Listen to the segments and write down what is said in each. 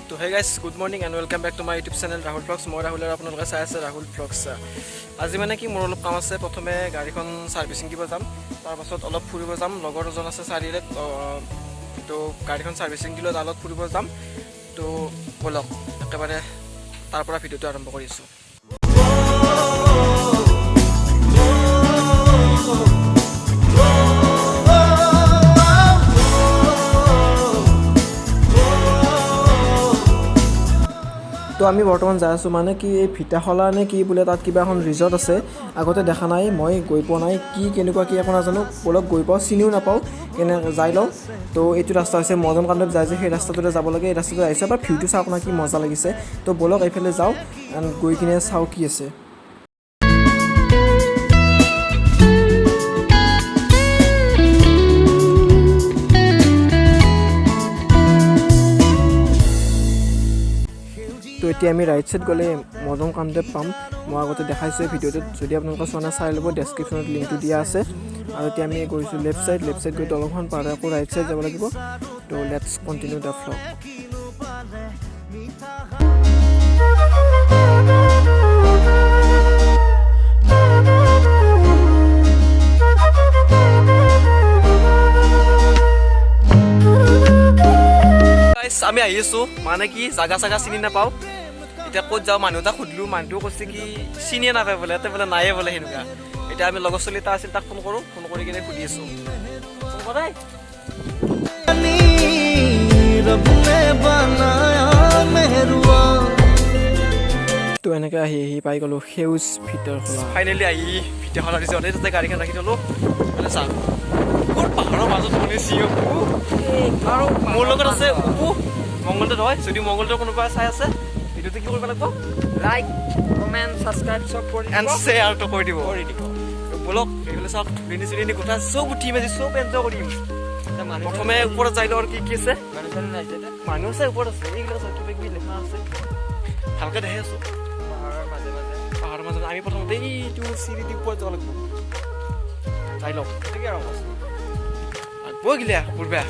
তো hey guys, good morning and welcome back to my YouTube channel Rahul vlogs. মই ৰাহুল আৰু আপোনালোকে চাই আছে ৰাহুল ভ্লগছ। আজি মানে কি, মোৰ অলপ কাম আছে। প্ৰথমে গাড়ীখন ছাৰ্ভিচিং দিব যাম, তাৰপাছত অলপ ফুৰিব যাম। লগৰ এজন আছে চাৰিআলিত। তো গাড়ীখন ছাৰ্ভিচিং দিলোঁ, তাৰ লগত ফুৰিব যাম। তো ব'লক, একেবাৰে তাৰ পৰা ভিডিঅ'টো আৰম্ভ কৰিছোঁ। তো আমি বৰ্তমান যাই আছোঁ, মানে কি, এই ভিটাখলা নে কি বোলে, তাত কিবা এখন ৰিজৰ্ট আছে। আগতে দেখা নাই, মই গৈ পোৱা নাই। কি কেনেকুৱা কি একো নাজানো। ব'লক, গৈ পাওঁ, চিনিও নাপাওঁ, কেনে যাই লওঁ। তো এইটো ৰাস্তা হৈছে মদন কামদেৱ যায় যে, সেই ৰাস্তাটোতে যাব লাগে। এই ৰাস্তাটোতে আহিছোঁ। এবাৰ ভিউটো চাওক না, কি মজা লাগিছে। তো ব'লক, এইফালে যাওঁ এণ্ড গৈ কিনে চাওঁ কি আছে। তো এতিয়া আমি ৰাইট ছাইড গ'লে মদন কামদেৱ পাম। মই আগতে দেখাইছোঁ এই ভিডিঅ'টোত। যদি আপোনালোকে চোৱা নাই, চাই ল'ব, ডেছক্ৰিপশ্যনত লিংকটো দিয়া আছে। আৰু এতিয়া আমি গৈছোঁ লেফ্ট ছাইড। লেফ্ট ছাইড গৈ দলংখন পাৰ হৈ আকৌ ৰাইট ছাইড যাব লাগিব। তো let's continue the vlog. আমি আহি আছোঁ, মানে কি, জাগা চাগা চিনি নাপাওঁ। এতিয়া ক'ত যাওঁ, মানুহ এটা সুধিলোঁ, মানুহটো কৈছে কি চিনিয়ে নাপায় বোলে, ইয়াতে বোলে নায়ে বোলে সেনেকুৱা। এতিয়া আমি লগৰ ছোৱালী এটা আছিল, তাক ফোন কৰোঁ, ফোন কৰি কিনে সুধি আছোঁ। ফোন কৰাই। रब ने बनाया मेहरुआ। তো এনেকৈ আহি আহি পাই গ'লোঁ সেউজ ভিতৰ। ফাইনেলি আহি ভিতৰখনত দিছোঁ। তাতে গাড়ীখন ৰাখি থ'লোঁ। মানে চাওক, ক'ত পাহাৰৰ মাজত বনাইছি। আৰু মোৰ লগত আছে উপু, মংগলদৈত হয়। যদি মংগলদৈৰ কোনোবা চাই আছে ভিডিঅ'টো, কি কৰিব লাগিব? লাইক, কমেণ্ট, ছাবস্ক্ৰাইব চব কৰি এণ্ড শ্বেয়াৰটো কৰি দিব। কৰি দিব। ব'লক, এইফালে চাওক, ধুনীয়া চুনীয়া গোটা চব উঠিম আজি, চব এনজয় কৰিম। মানুহ প্ৰথমে ওপৰত যাই লওঁ, আৰু কি কি আছে। মানুহ চানুহ নাই যে। মানুহ আছে, ওপৰত আছে। এইবিলাক চাওক, কিবা কিবি লেখা আছে, ভালকে দেখাই আছো। পাহাৰৰ মাজে মাজে। পাহাৰৰ মাজত। আমি প্ৰথমতে এইটো চিৰি দি ওপৰত যাব লাগিব। যাই লওঁ। সেইটো কি ৰং আছে? আগব গিলা পূৰ্বে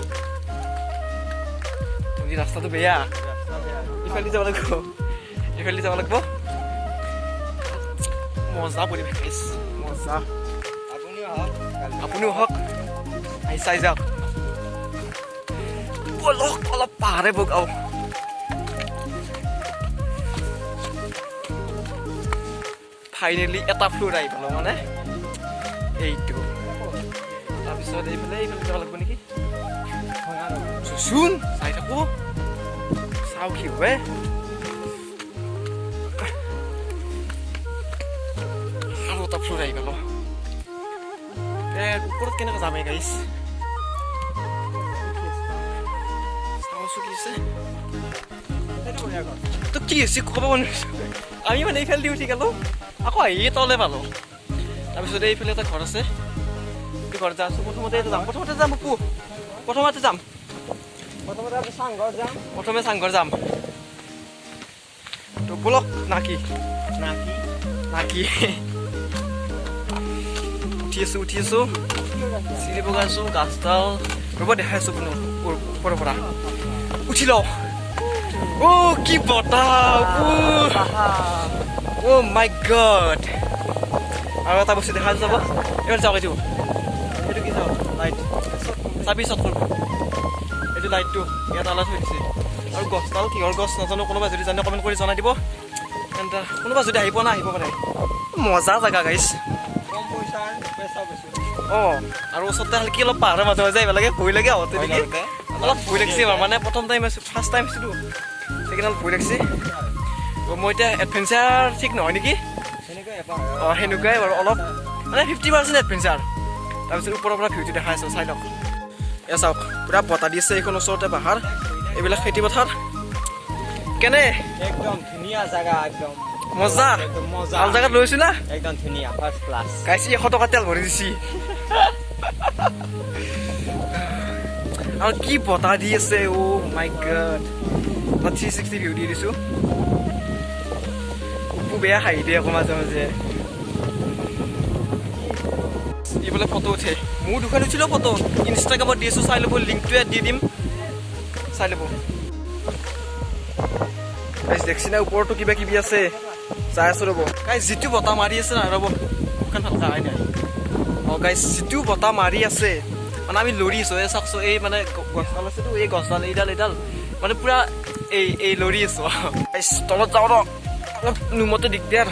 তুমি, ৰাস্তাটো বেয়া। ৰাস্তা বেয়া। ইফালে যাব লাগিব, ইফালে যাব লাগিব। মজা পৰিৱেশ গাইছ, মজা। আপুনিও আহক কালি। আপুনিও আহক, আহি চাই যাওক। ব'লক, অলপ পাহাৰে বগাওঁ। ফাইনেলি এটা ফ্ল'ৰ আহি পালোঁ, মানে এইটো। তাৰপিছত এইফালে এইফালে যাব লাগিব নেকি? চোন, চাই থাকোঁ, চাওঁ কি হয়। আৰু এটা ফ্ল'ৰ আহি পালোঁ। এ ওপৰত কেনেকৈ যাম এই গাইছ? চাওঁচোন কি আছে। সেইটো বঢ়িয়া ঘৰ। তো কি হৈছে ক'ব নোৱাৰিছোঁ। আমি মানে এইফালে দি উঠি গ'লো, আকৌ আহি তলে পালোঁ। তাৰপিছত এইফালে এটা ঘৰ আছে, এইটো ঘৰত যাই আছোঁ। প্ৰথমতে ইয়াতে যাম, প্ৰথমতে যাম পপু, প্ৰথমতে যাম। প্ৰথমতে আমি চাংঘৰ যাম। প্ৰথমে চাংঘৰ যাম। তো ব'লক নাকি? নাকি? নাকি। উঠি আছোঁ, উঠি আছোঁ, চিৰি বগাই আছোঁ। গাছডাল ৰ'ব, দেখাই আছোঁ কোনো ওপৰৰ পৰা উঠি লওঁ। অ' কি বতাহ! অ' মাই গড! আৰু এটা বস্তু দেখা যাব। এইবাৰ যাওক। এইটো এইটো কি চাওক, লাইট চাবি চট কৰিব। এইটো লাইটটো ইয়াত আলাই থৈ দিছে। আৰু গছডাল কিহৰ গছ নাজানো, কোনোবা যদি জানে কমেণ্ট কৰি জনাই দিব। তেন্তে কোনোবা যদি আহিব না, আহিব পাৰে। মজা জেগা গাইছ। কম পইচাৰ পইচা বস্তু। অঁ, আৰু ওচৰতে খালি কি, অলপ পাহাৰৰ মাজে মাজে আহিব লাগে, ভয় লাগে আহোঁতে নেকি। অলপ ভয় লাগিছে এবাৰ, মানে প্ৰথম টাইম আছোঁ, ফাৰ্ষ্ট টাইম আছিলোঁ, সেইকাৰণে অলপ ভয় লাগিছে। তো মই এতিয়া এডভেঞ্চাৰ ঠিক নহয় নেকি? সেনেকুৱাই এপাৰ। অঁ, সেনেকুৱাই বাৰু অলপ, মানে 50% এডভেঞ্চাৰ। তাৰপিছত ওপৰৰ পৰা ভিউটো দেখাই আছোঁ, চাই লওক। এয়া চাওক, পূৰা বতাহ দি আছে। এইখন ওচৰতে পাহাৰ, এইবিলাক খেতি পথাৰ। কেনে? একদম ধুনীয়া জাগা, একদম। মজা। একদম মজা। ভাল জেগাত লৈছো না? একদম ধুনীয়া, ফাৰ্ষ্ট ক্লাছ। গাইছি, 100 টকা তেল ভৰি দিছি। আৰু কি বতাহ দি আছে! অ' মাই গড! 360 ভিউ দি দিছোঁ। উপু বেয়া হাঁহি দিয়ে আকৌ মাজে মাজে। এইফালে ফটো উঠে। মোৰ দুখন উঠিলেও ফটো ইনষ্টাগ্ৰামত দি আছোঁ, চাই ল'ব। লিংকটো ইয়াত দি দিম, চাই ল'ব। গাইছ, দেখছি না, ওপৰতো কিবা কিবি আছে। যাই আছো ৰ'ব। গাইছ, যিটো বতাহ মাৰি আছে না, ৰ'ব, মুখখন ভালকে অহাই নাই। অঁ গাইছ, যিটো বতাহ মাৰি আছে, মানে আমি লৰি আছো। এই চাওকচোন, এই মানে গছডাল আছেতো, এই গছডাল, এইডাল এইডাল মানে পুৰা এই এই লৰি আছো। গাইছ, তলত যাওঁ ৰ, অলপ নুমতে দিগদাৰ।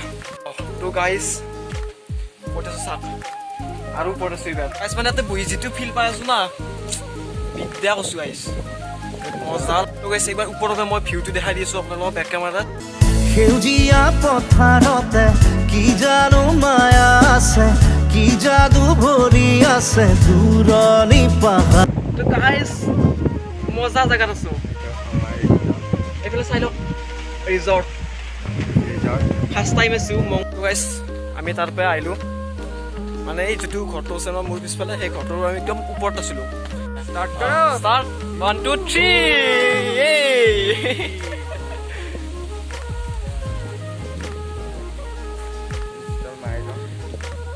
তো গাইছ, ওপৰত আছো, চাওক, আৰু ওপৰত আছো এইবাৰ। গাইছ, মানে ইয়াতে বহি যিটো ফিল পাই আছো না, বিদ্যা কৈছো গাইছ, মজা। তো গাইছ, এইবাৰ ওপৰৰ পৰা মই ভিউটো দেখাই দি আছো আপোনালোকক বেক কেমেৰাত। সেউজীয়া পথাৰতে কি জানো মায়া আছে, কি যাদু ভৰি আছে দূৰণি পাহাৰ। তো গাইছ, মজা জেগাত আছো। এইফালে চাই লওক, ৰিজৰ্ট। ফাৰ্ষ্ট টাইম আছো মং। গাইছ, আমি তাৰ পৰা আহিলোঁ। মানে এই যিটো ঘৰটো আছে ন মোৰ পিছফালে, সেই ঘৰটোৰ আমি একদম ওপৰত আছিলোঁ। ষ্টাৰ্ট, ওৱান, টু, থ্ৰী, এই।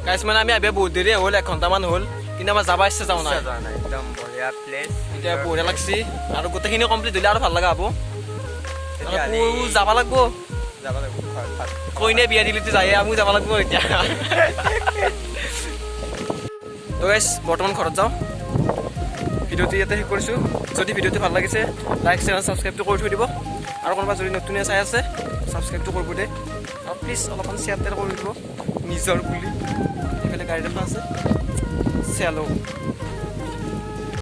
গাইছ, মানে আমি আহিব বহুত দেৰি হ'ল, এক ঘণ্টামান হ'ল, কিন্তু আমাৰ যাব ইচ্ছা যাওঁ নাই। একদম বঢ়িয়া প্লেচ। এতিয়া বঢ়িয়া লাগছি আৰু গোটেইখিনি কমপ্লিট হ'লে আৰু ভাল লগা হ'ব। আকৌ যাব লাগব। যাব লাগিব ঘৰত। কইনে বিয়া দিলেতো যায়ে, আমিও যাব লাগিব এতিয়া। তো গাইছ, বৰ্তমান ঘৰত যাওঁ। ভিডিঅ'টো ইয়াতে শেষ কৰিছোঁ। যদি ভিডিঅ'টো ভাল লাগিছে, লাইক, শ্বেয়াৰ, ছাবস্ক্ৰাইবটো কৰি থৈ দিব। আৰু কোনোবা যদি নতুনে চাই আছে, ছাবস্ক্ৰাইবটো কৰিব দেই আৰু প্লিজ অলপমান শ্বেয়াৰ তেয়াৰ কৰি দিব নিজৰ বুলি। এইফালে গাড়ী এখন আছে। চেলো।